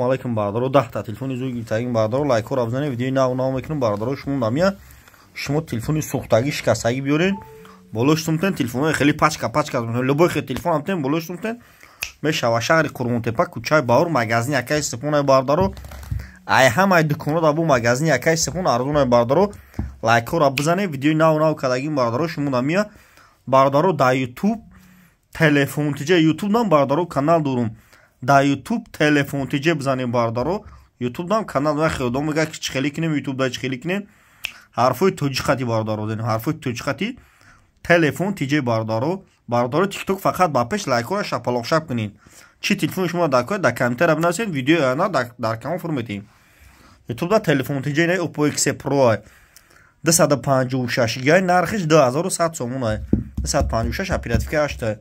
Алайкум, бародаро. 10-та телефони зуд гирифтагим, бародаро. Лайкҳоро бизанед, видеои нав нав мекунем, бародаро. Шумо намия, шумо телефони сӯхтагӣ, шикастагӣ биёрен, болош сумтен. Телефонҳои хеле пачка пачка, любой хел телефон ҳамтен, болош сумтен мешава. Шаҳри Қурғонтепа, кӯчаи Баҳор, магазини акаи Сифонай, бародаро. Ай ҳамаи дуконҳо дар бу магазини акаи Сифон арзонай, бародаро. Лайкҳоро бизанед, видеои нав нав кардагим, бародаро. Шумо намия, бародаро, дар Ютуб Телефон Тиҷа, Ютуб нам, бародаро, канал дорум. Дар Ютуб Телефон Тиҷа бизанем, бародаро. Ютуб нам канал. Хелдом мега, ки чӣ хеле кунем Ютуб да, чӣ хеле кунем. Ҳарфои тоҷиқати, бародаро, ҳарфои тоҷиқати Телефон Тиҷа, бародаро. Бародаро, Тикток фақат ба пеш, лайкҳоро шапалоқшап кунед. Чӣ телефони шумо дар кор, дар комментария бинависед, видеои ана дар канал фур метиҳем. Ютуб да Телефон Тиҷа. На Oppo X Pro 256 гигай, нархиш 2100 сомон, 256, оперативкаи 8.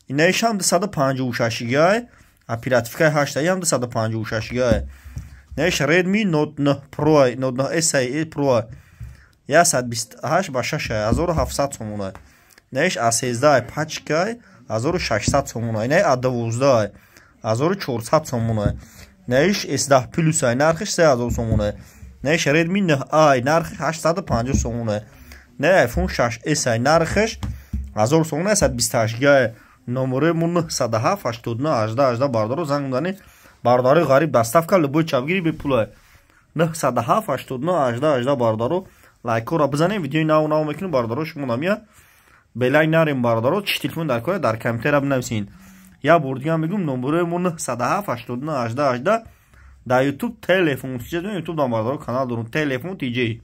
Инаишам 256 гигай, оперативкаи 8, иам 256 гигай. Наиш Redmi Note 9 Pro, Note 9 S Pro 128 ба 6, 1700 сомон. Наиш A13 пачкай, 1600 сомон. Инаи A12, 1400 сомон. Наиш S10 Plus, нархиш 3000 сомон. Наиш Redmi 9A, нархиш 850 сомон. На iPhone 6s, нархиш 1000 сомон, 128 гигай. Номерои мо 907 89 18 18, бародаро, занг мезанед. Бародарои ғариб, доставка любой чапгири бепула. 907 89 18 18, бародаро. Лайкҳоро бизанем, видеои нав нав мекунем, бародаро. Шумо намия белай нарем, бародаро. Чӣ телефон дар кора, дар комментария бинависед. Як бор дига мегӯм, номерои мо 907 89 18 18. Дар Ютуб Телефон Тиҷа, Ютуб дам, бародаро, канал дорум, Телефон Тиҷа.